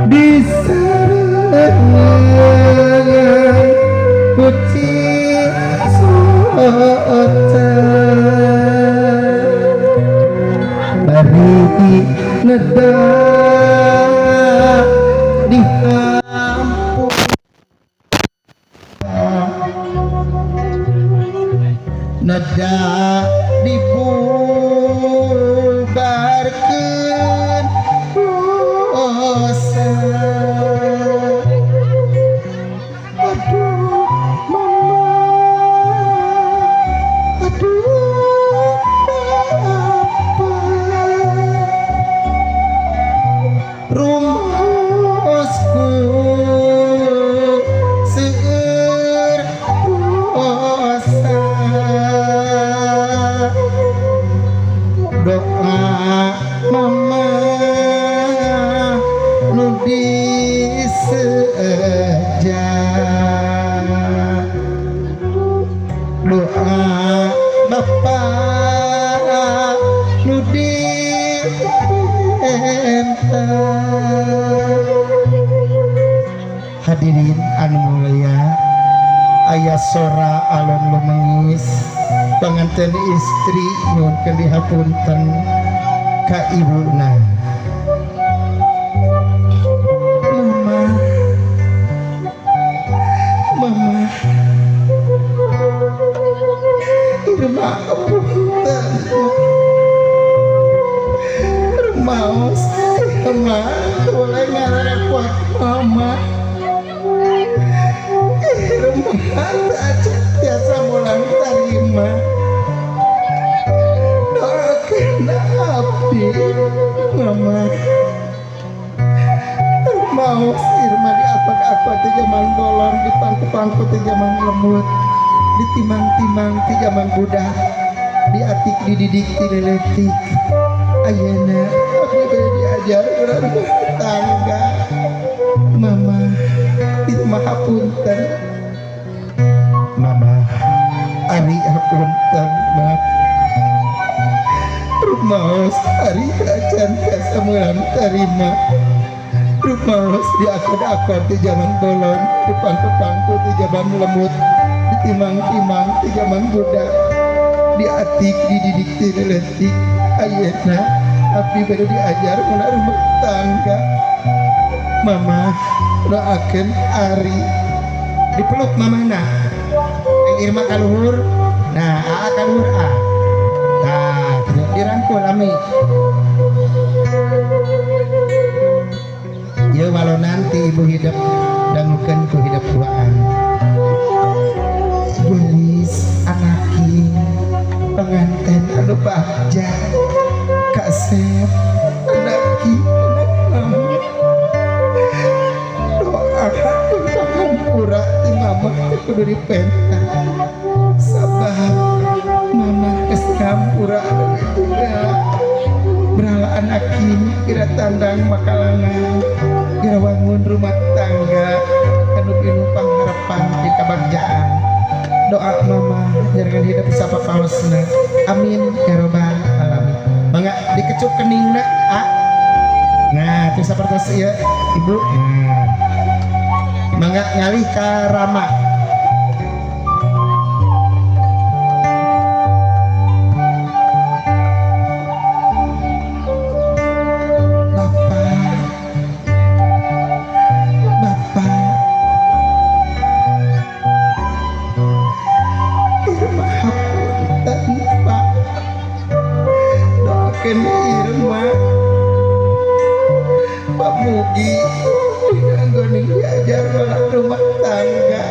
Disarengan kucing soca bari neda dihampura neda dibubarkeun dosa. Aduh mama, aduh papa, rumusku seueur dosa. Doa mama nu diseja, doa bapak nu dipenta. Hadirin anu mulia, aya sora alon lumengis panganten istri nyuhunkeun dihapunten ka ibuna. Mama, mama, Irma punten, rumaos Irma boleh ngarepot mama. Irma aja tiasa mulang tarima. Doakeun abdi mama. Rumaos Irma diapak-apak di zaman bolon, dipangku-pangku di zaman lemut, ditimang-timang di zaman budak, diatik dididik dileletik. Ayeuna abdi bade diajar urang rumah tangga. Mama, Irma hapunten. Mama, ari hapunten, maaf. Rumaos ari acan tiasa meulang tarima. Rumaos diakad-akad di zaman bolon, dipangku-pangku di zaman lemut, ditimang-timang di zaman budak, diatik dididik dileletik. Ayeuna abdi bade diajar kana rumah tangga. Mama doakeun ari dipeluk mamana. Yang Irma kaluhur, nah aa kaluhur a. Tah, dirangkul ami. Ieu walau nanti ibu hidup dangukeun ku hidup duaan. Gelis anaki penganten anu bagja kasep anaki anak mama. Doa hampura ti mama teh kudu dipenta. Sabab mama geus ngampura anu berhala anaki kira tandang makalangan kira wangun rumah tangga anu pinuh pangharapan di kabagjaan. Doa mama jangan hidup sapa paosna. Amin ya robbal alamin. Mangga dikecup keningna a. Nah, itu sapertos ieu ibu. Nah. Mangga ngalih ka Rama. Bapak, Bapak, Irma hapunten Pak, doakeun Irma, Pak mugi anggoning diajar malah rumah tangga.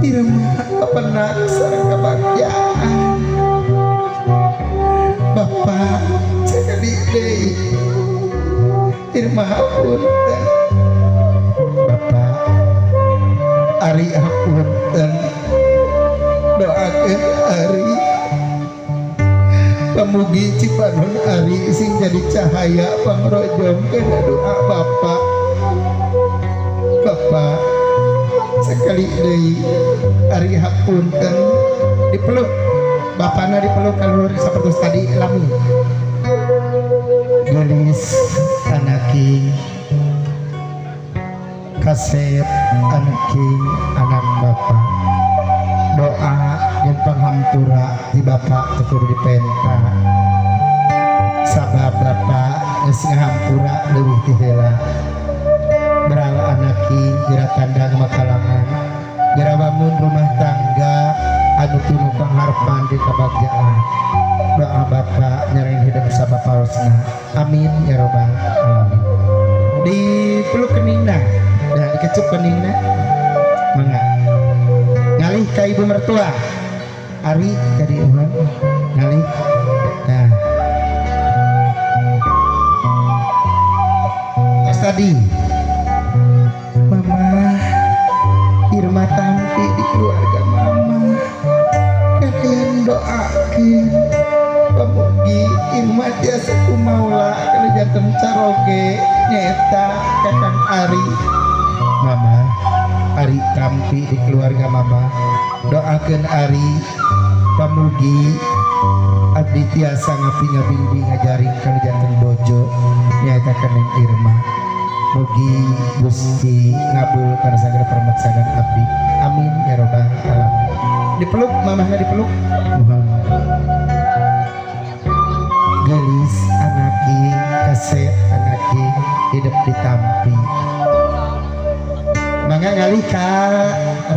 Irma kapenak sareng kebahagiaan. Bapak sakali deui Irma hapunten. Bapak ari hapunten, doakeun ari pamugi Cipanon ari sing jadi cahaya pangrojong kana doa Bapak. Bapak sekali deui ari hapunten dipeluk. Bapana dipeluk kaluhur sapertos tadi lami. Gelis anaki kasep anaki anak bapak. Doa jeung panghampura ti bapak teu kudu dipenta. Sabab bapak geus ngahampura leuwih ti heula. Beral anaki geura tandang makalangan. Geura bangun rumah tangga anu pinuh pangharpan di kabagjaan. Doa bapak nyereng hidup sabapaosna. Amin ya robbal alamin. Dipeluk keningna, nah dikecup keningna, mangga. Ngalih ka ibu mertua. Ari jadi urang ngalih. Nah. Tos tadi. Mama Irma tampi di keluarga mama. Kalian doakeun pamugi Irma tiasa kumaula kana janten caroge nyaeta Kakang Ari. Mama Ari tampi di keluarga mama. Doakeun Ari pamugi abdi tiasa ngapi-ngabingbi ngajaring kana janten bojo nyaeta Kaneng Irma. Mugi Gusti ngabul kana sagala permaksadan abdi. Amin ya robbal alamin. Dipeluk mamahna dipeluk. Muhun. Gelis anaki kasep anaki hidup ditampi. Mangga ngalih ka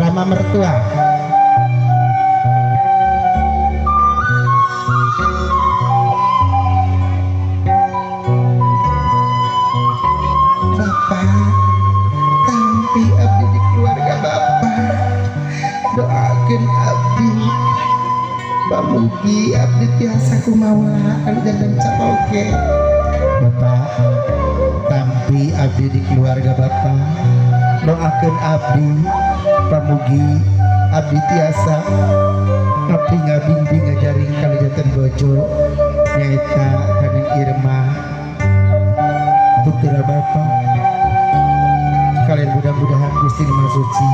rama mertua. Bapak tampi abdi di keluarga bapak. Doakeun abdi pamugi abdi tiasa kumaula anu janten caroge. Bapak tampi abdi di keluarga bapak. Doakeun abdi pamugi abdi tiasa ngapi ngabingbi ngajaring kana janten bojo nyaeta Kaneng Irma putera bapak. Kalian mudah-mudahan Gusti Maha Suci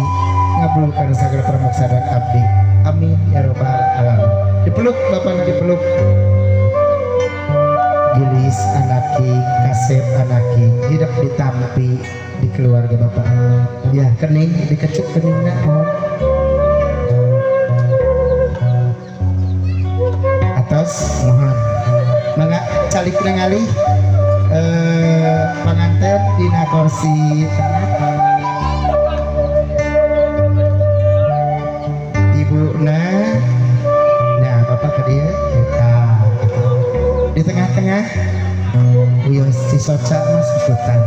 ngabulkan sagala permaksadan abdi. Amin ya robbal alamin. Dipeluk bapakna dipeluk. Gelis anaki kasep anaki hidup ditampi di keluarga bapak. Ya kening dikecup keningna mohon. Atos mohon. Mangga calik ngalih panganten dina kursi tengah. Ibuna, nah bapak ke dia, eta di tengah-tengah, wios si soca mas ikutan.